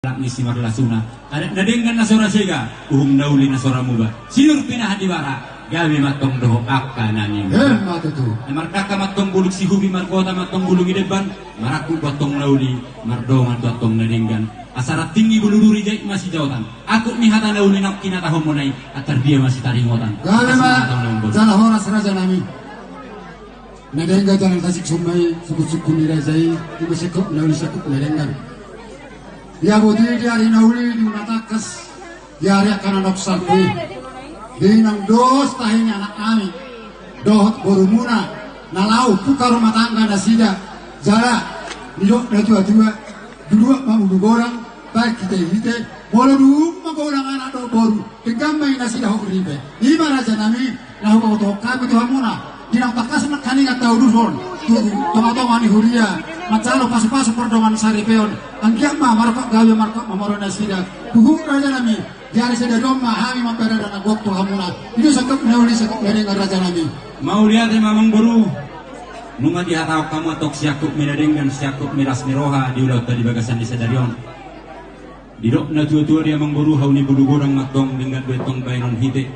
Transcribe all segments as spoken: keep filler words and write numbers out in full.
Halak ni simarlasuna, adat na denggan na so ra sega, uhum na uli na so ra muba. Sinur pinahan di bara, gabe ma antong dohot angka na nimuba. Emma tutu. Na mardangka ma antong bulung sihubi, margota ma antong bulung ni demban, marangkup do antong na uli, mardongan do antong na denggan. Asa ranting ni bulu duri, jait ma sijaotan. Angkup ni hata na uli naung hinatahonmuna i, antar dia ma sitaringotan. Gabe ma. Asa ma antong na umbo. Jala horas raja nami. Na denggan jala na asing songon i sungkunsungkun ni raja i, ima singkop na uli singkop na denggan. Ia boti di ari na uli di na tangkas, di ari angka na naung salpu i, di naung dos tahi ni anak nami dohot borumuna na laho buka rumah tangga nasida, jala didok na tuatua, duluat ma ulu godang, baen hitehite, molo dung magodang anak dohot boru, denggan ma i nasida hot ripe. Ima raja nami, na huboto hami tu hamuna, di naung tangkas nangkaningan taudurhon tu tongatonga ni huria, manjalo pasupasu pardongan saripeon, anggiat ma marokot gabe marokot mamora nasida. Huhut raja nami, di ari sadari on ma hami mambahen adat na gok tu hamuna. I do singkop na uli singkop na denggan raja nami. Mauliate ma amangboru. Nunga dihatahon hamu antong siangkup ni na denggan, siangkup ni las ni roha di ulaonta di bagasan ni sadari on. Didok na tuatua di amangboru, hau ni bulu godang ma antong, denggan do i antong baenon hite,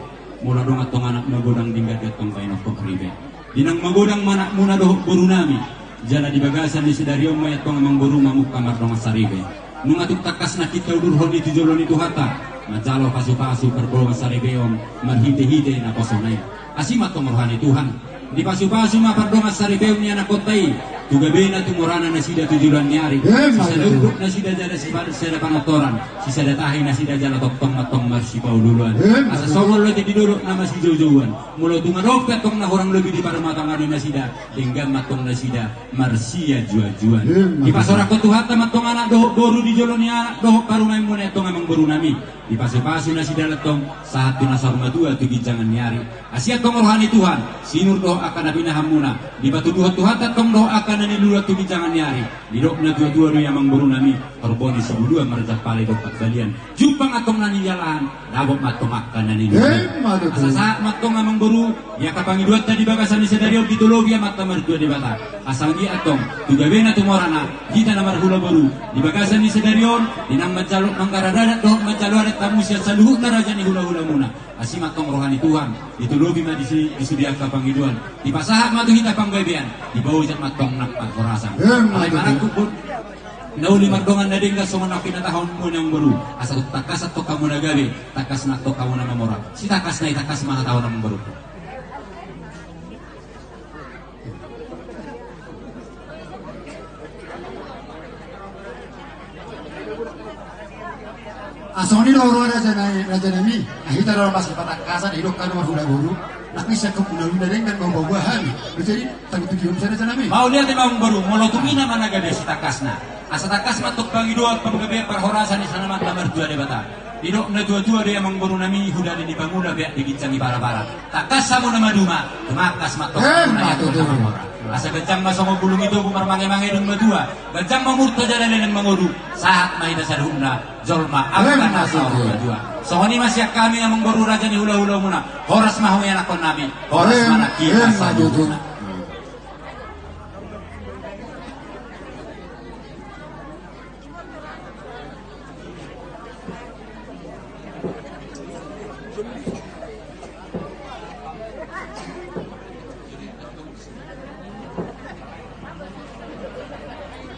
molo adong antong anak magodang, denggan do i antong baenon hot ripe. Di naung magodang ma anakmuna dohot boru nami, jala di bagasan ni sadari on ma i antong amangboru mamungka mardongan saripe. Nunga tung tangkas nangkin taudurhon i tu jolo ni Tuhanta, manjalo pasupasu pardongan saripeon marhitehite naposona i. Asi ma antong roha ni Tuhan. Dipasupasu ma pardongan saripeon ni anakkonta i, tu gabena tu morana nasida tu joloan ni ari. Emma tutu. Sisada urdot nasida jala sisada panontoran, sisada tahi nasida jala tongtong ma antong marsipaolooloan. Emma tutu. Asa songon lote didodok na masijoujouan. Molo tung adong pe antong na hurang lobi di parumahtanggaon nasida, denggan ma antong nasida marsiajuajuan. Emma tutu. Dipasorahon Tuhanta ma antong anak dohot boru di jolo ni anak dohot parumaenmuna i antong amangboru nami. Dipasupasu nasida antong sahat tu na saur matua tu ginjangan ni ari. Asi antong roha ni Tuhan, sinur dohot angka na pinahanmuna. Dipatuduhon Tuhanta antong dohot angka na niluluan tu ginjangan ni ari. Didok na tuatua do i amangboru nami, horbo ni sibuluan marjampala i dompak balian. Jumpang antong na nijalahan, dapot ma antong angka na niluluan. Emma tutu. Asa sahat ma antong amangboru, di angka pangidoanta di bagasan ni sadari on ditolopi Amanta Martua Debata. Asa anggiat antong tu gabena tu morana, hita na marhula boru, di bagasan ni sadari on, di naung manjalo manggarar adat dohot manjalo adat hamu sian saluhutna raja ni hulahulamuna. Asi ma antong roha ni Tuhan, ditolopi ma disi, di sude angka pangidoan, dipasahat ma tu hita panggabean, dipaojak ma antong nang parhorasan. Emma tutu. Alai marangkup na uli mardongan na denggan songon na pinatahonmuna amangboru, asa tung tangkas antong hamu na gabe, tangkas ma antong hamu na mamora. Sitangkas na i tangkas ma hatahon amangboru. Asa songon i do roha raja nami, raja nami. Ai hita do masih patangkasan, didok hamu marhula boru. Nang pe siangkup na uli na denggan, mau bawa hami. Jadi tanggung tujuan raja nami. Mauliate ma amangboru, molo tung i nama na gabe sitangkasna. Asa tangkas ma antong pangidoan panggabean parhorasan ni sian Amanta Martua Debata. Didok na tuatua do i amangboru nami, hudali ni pangula peak diginjang ni parapara. Tangkas hamu na maduma, tumangkas ma antong. Emma tutu. Asa ganjang ma songon bulung ni tobu marmangemange dung matua, ganjang ma umurta jala leleng mangodu, sahat ma hita saluhutna jolma angka na saur matua. Emma tutu. Songon i ma sian hami amangboru raja ni hulahulamuna, horas ma hamu anakkon nami, horas ma nang hita saluhutna. Emma tutu.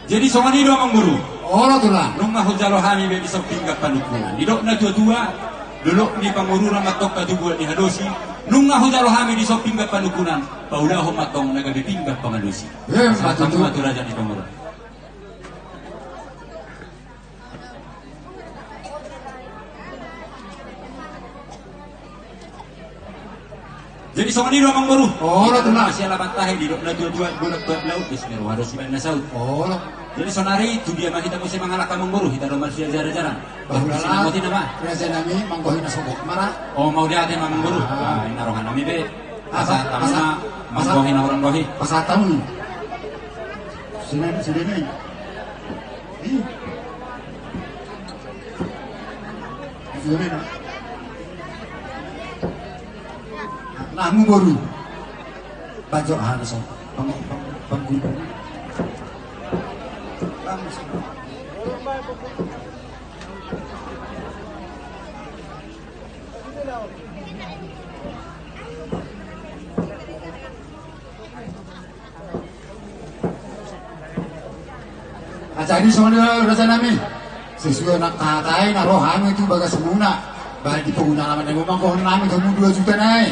Jadi songon i do amangboru. Olo tulang. Nunga hujalo hami be dison pinggan panungkunan. Didok na tuatua, dolok ni pangururan ma antong hatubuan ni halosi. Nunga hujalo hami dison pinggan panungkunan, paulahon ma antong na gabe pinggan pangalusi. Emma tutu. Sahat ma tu raja ni pangururan. Jadi songon i do amangboru. Olo tulang. Sialapan tahe didok na tuatua, bolak balik laut, bismillah, harus iban na saut. Olo. Jadi sonari tu dia ma hita muse mangalangka amangboru, hita do marsiajarajaran. Baru sinamoti nama. Raja nami, manggohi na sogok mara. O mauliate ma amangboru. Ah. Nah, ina roha nami be. Pasahat hamu ma, manggohi na hurang gohi. Pasahat hamu. Sudah, sudah ni. Ih. Sudah ni. Nah, mu boru. Bajok hana so. Pang, pang, pang. Pang. Jadi songon i do raja nami. Sesuai nang tahatai na ro hami tu bagasmuna. Baen di poguna nama nami manggohon nami hamu dua juta nai.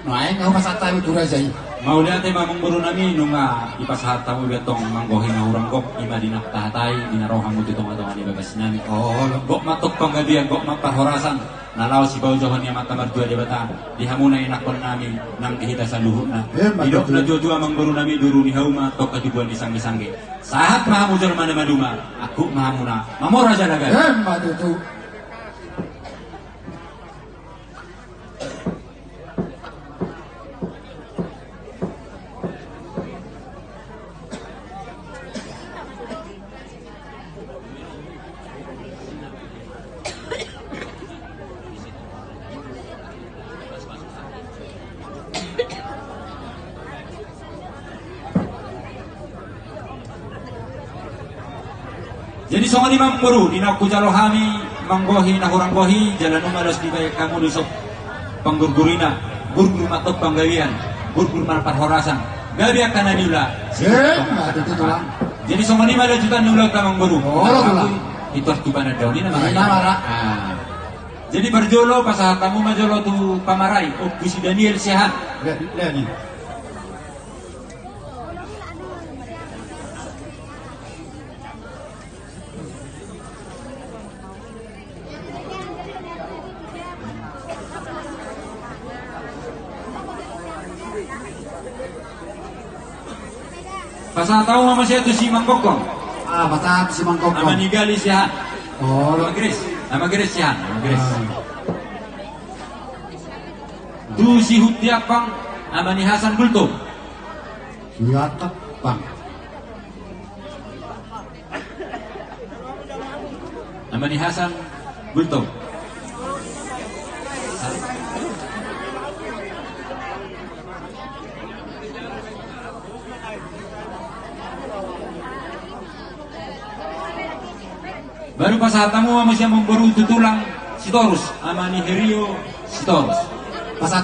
Naeng ahu pasahat hami tu raja i. Mauliate ma amangboru nami nunga dipasahat hamu be tong manggohi na hurang gok, ima di nang tahatai di na ro hamu tu tonga-tonga ni bagas nami. Olo. Gok ma tong panggabean, gok ma parhorasan. Na laho sipaojahan ni Amanta Martua Debata di hamu na ianakhon nami nang di hita saluhutna. Emma tutu. Didok na tua-tua, amangboru nami, duru ni hauma tong hatubuan ni sangge-sangge. Sahat ma hamu jolma na maduma, angkup ma hamuna mamora jala gabe. Emma tutu. Jadi songon i ma amangboru, di na hujalo hami manggohi na hurang gohi, jala nunga laos dibaen hamu do isop panggurgurina, gurgur ma tong panggabean, gurgur ma parhorasan, gabe angka na niula. Emma tutu tulang. Jadi songon i ma lanjutan ni ulaonta amangboru. Olo tulang. Itu arti panandaon i nama. Jadi parjolo pasahat hamu ma jolo tu pamarai, Ompu si Daniel Siahaan. Lihat, lihat ni. Pasahat hamu ma muse tu si Mangkongkong. Ah, pasahat tu si Mangkongkong. Ama ni Gali Siahaan. Oh. Ama Gres. Ama Gres Siahaan. Ama Gres. Ah. Tu si Hutiapang, ama ni Hasan Gultom. Hutiapang. Ama ni Hasan Gultom. Baru pasahat hamu ma muse amangboru tu tulang Sitorus, ama ni Herio Sitorus. Pasahat